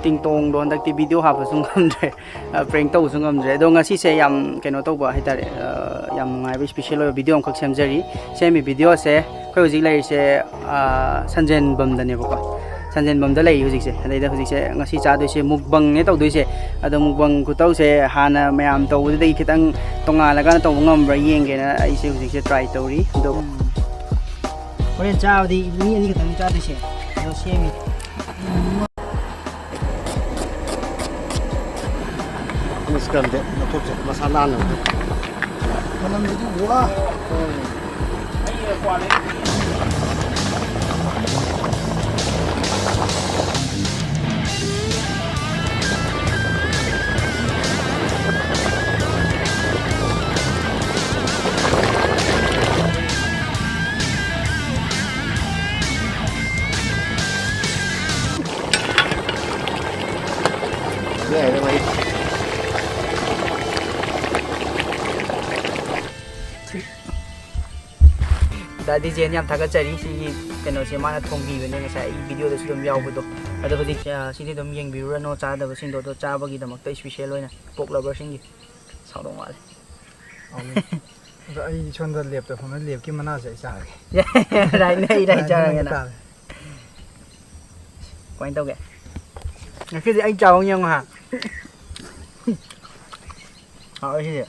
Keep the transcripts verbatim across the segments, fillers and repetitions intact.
ꯇꯤꯡꯇꯣꯡꯗꯣ ꯍꯟꯗꯛꯇꯤ ꯚꯤꯗꯤꯑꯣ ꯍꯥꯞꯄꯁꯨ ꯉꯝꯗ꯭ꯔꯦ, ꯄ꯭ꯔꯦꯡ ꯇꯧꯕꯁꯨ ꯉꯝꯗ꯭ꯔꯦ꯫ ꯑꯗꯣ ꯉꯁꯤꯁꯦ ꯌꯥꯝ ꯀꯩꯅꯣ ꯇꯧꯕ ꯍꯥꯏꯇꯥꯔꯦ, ꯌꯥꯝ ꯅꯨꯡꯉꯥꯏꯕ ꯏꯁꯄꯤꯁꯦꯜ ꯑꯣꯏꯕ ꯚꯤꯗꯤꯑꯣ ꯑꯃꯈꯛ ꯁꯦꯝꯖꯔꯤ꯫ ꯁꯦꯝꯃꯤ ꯚꯤꯗꯤꯑꯣꯁꯦ ꯑꯩꯈꯣꯏ ꯍꯧꯖꯤꯛ ꯂꯩꯔꯤꯁꯦ ꯁꯟꯖꯦꯟꯕꯝꯗꯅꯦꯕꯀꯣ꯫ ꯁꯟꯖꯦꯟꯕꯝꯗ ꯂꯩꯔꯤ ꯍꯧꯖꯤꯛꯁꯦ꯫ ꯑꯗꯩꯗ ꯍꯧꯖꯤꯛꯁꯦ ꯉꯁꯤ ꯆꯥꯗꯣꯏꯁꯦ ꯃꯨꯛꯕꯪꯅꯦ ꯇꯧꯗꯣꯏꯁꯦ꯫ ꯑꯗꯣ ꯃꯨꯛꯕꯪ ꯈꯨꯇꯧꯁꯦ ꯍꯥꯟꯅ ꯃꯌꯥꯝ ꯇꯧꯕꯗꯨꯗꯒꯤ ꯈꯤꯇꯪ ꯇꯣꯉꯥꯜꯂꯒ ꯇꯧꯕ ꯉꯝꯕ꯭ꯔꯥ ꯌꯦꯡꯒꯦꯅ ꯑꯩꯁꯦ ꯍꯧꯖꯤꯛꯁꯦ ꯇ꯭ꯔꯥꯏ ꯇꯧꯔꯤ꯫ ꯑꯗꯣ ꯍꯣꯔꯦꯟ ꯆꯥꯕꯗꯤ ꯃꯤ ꯑꯅꯤ ꯈꯛꯇꯪ ꯆꯥꯗꯣꯏꯁꯦ꯫ ꯑꯗꯣ ꯁꯦꯝꯃꯤ꯫ ꯏꯁꯀꯟꯗꯦ ꯂꯧꯊꯣꯛꯁꯦ, ꯃꯁꯥ ꯅꯥꯟꯅꯕ꯫ ꯃꯅꯝꯁꯤꯗꯤ ꯋꯥ꯫ ꯗꯥ ꯗꯤꯖꯦꯟ ꯌꯥꯝ ꯊꯥꯒꯠꯆꯔꯤ꯫ ꯁꯤꯒꯤ ꯀꯩꯅꯣꯁꯦ ꯃꯥꯅ ꯊꯣꯡꯕꯤꯕꯅꯦ, ꯉꯁꯥꯏ ꯑꯩ ꯚꯤꯗꯤꯑꯣꯗꯁꯨ ꯑꯗꯨꯝ ꯌꯥꯎꯕꯗꯣ꯫ ꯑꯗꯣ ꯍꯧꯖꯤꯛ, ꯑ, ꯁꯤꯗꯤ ꯑꯗꯨꯝ ꯌꯦꯡꯕꯤꯔꯨꯔꯅꯣ, ꯆꯥꯗꯕꯁꯤꯡꯗꯣ꯫ ꯑꯗꯣ ꯆꯥꯕꯒꯤꯗꯃꯛꯇ ꯏꯁꯄꯤꯁꯦꯜ ꯑꯣꯏꯅ ꯄꯣꯛ ꯂꯚꯔꯁꯤꯡꯒꯤ꯫ ꯁꯥꯎꯗꯧ ꯃꯥꯜꯂꯦ꯫ ꯑꯗꯣ ꯑꯩ ꯁꯣꯝꯗ ꯂꯦꯞꯇ ꯐꯝꯃ ꯂꯦꯞꯀꯤ ꯃꯅꯥꯁꯦ ꯑꯩ ꯆꯥꯔꯒꯦ꯫ ꯔꯥꯏꯠꯅꯦ, ꯑꯩ ꯔꯥꯏꯠ ꯆꯥꯔꯒꯦꯅ꯫ ꯇꯥꯔꯦ꯫ ꯀꯃꯥꯏꯅ ꯇꯧꯒꯦ? ꯉꯁꯤꯗꯤ ꯑꯩ ꯆꯥꯕ ꯌꯦꯡꯉꯣ ꯍꯥ꯫ ꯍꯥꯎꯋꯦ ꯁꯤꯗꯤ꯫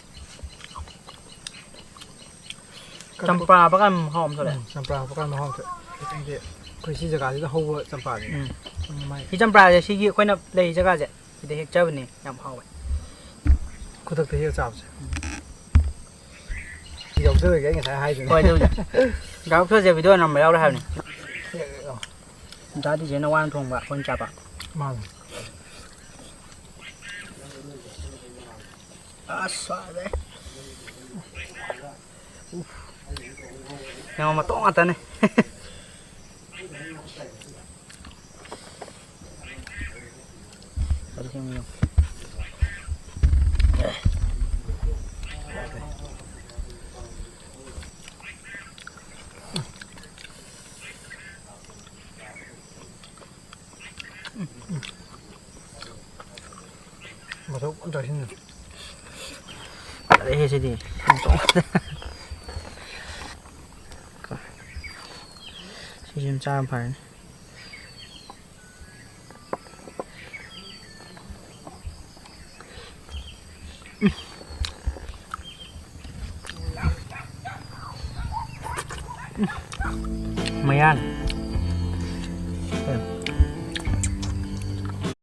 ꯆꯝꯄ꯭ꯔꯥ ꯍꯥꯞꯄꯀꯥꯟꯗ ꯃꯍꯥꯎ ꯑꯃ ꯊꯣꯛꯂꯛꯑꯦ꯫ ꯎꯝ, ꯆꯝꯄ꯭ꯔꯥ ꯍꯥꯞꯄꯀꯥꯟꯗ ꯃꯍꯥꯎ ꯊꯣꯛꯑꯦ꯫ ꯈꯤꯇꯪꯗꯤ ꯑꯩꯈꯣꯏ ꯁꯤ ꯖꯒꯥꯁꯤꯗ ꯍꯧꯕ ꯆꯝꯄ꯭ꯔꯥꯅꯤ꯫ ꯎꯝ꯫ ꯃꯥꯏ ꯁꯤ ꯆꯝꯄ꯭ꯔꯥꯁꯦ ꯁꯤꯒꯤ ꯑꯩꯈꯣꯏꯅ ꯂꯩ ꯖꯒꯥꯁꯦ ꯁꯤꯗ ꯍꯦꯛꯆꯕꯅꯦ, ꯌꯥꯝ ꯍꯥꯎꯋꯦ꯫ ꯈꯨꯗꯛꯇ ꯍꯦꯛ ꯆꯥꯕꯁꯦ꯫ ꯌꯥꯎꯖꯔꯒꯦ ꯑꯩ ꯉꯁꯥꯏ ꯍꯥꯏꯗꯨꯅꯤ꯫ ꯍꯣꯏ, ꯑꯗꯨꯕꯨꯗꯤ꯫ ꯗꯥ ꯗꯣꯛꯇꯔꯁꯦ ꯚꯤꯗꯤꯑꯣ ꯅꯝꯕ ꯌꯥꯎꯔꯦ ꯍꯥꯏꯕꯅꯤ꯫ ꯗꯥ ꯗꯤꯖꯦꯅ ꯋꯥꯅ ꯊꯣꯡꯕ ꯑꯩꯈꯣꯏꯅ ꯆꯥꯕ꯫ ꯃꯥꯅꯦ꯫ ꯑꯁ, ꯁꯥꯔꯦ꯫ ꯎꯐ꯫ ꯌꯦꯡꯉꯣ, ꯃꯇꯣꯡ ꯉꯥꯛꯇꯅꯦ꯫ ꯃꯊꯧ ꯑꯝꯇ ꯁꯤꯟꯅ꯫ ꯐꯔꯦꯍꯦ ꯁꯤꯗꯤ꯫ ꯁꯤꯁꯤꯃ ꯆꯥꯕ ꯐꯔꯅꯤ꯫ ꯃꯌꯥꯟ꯫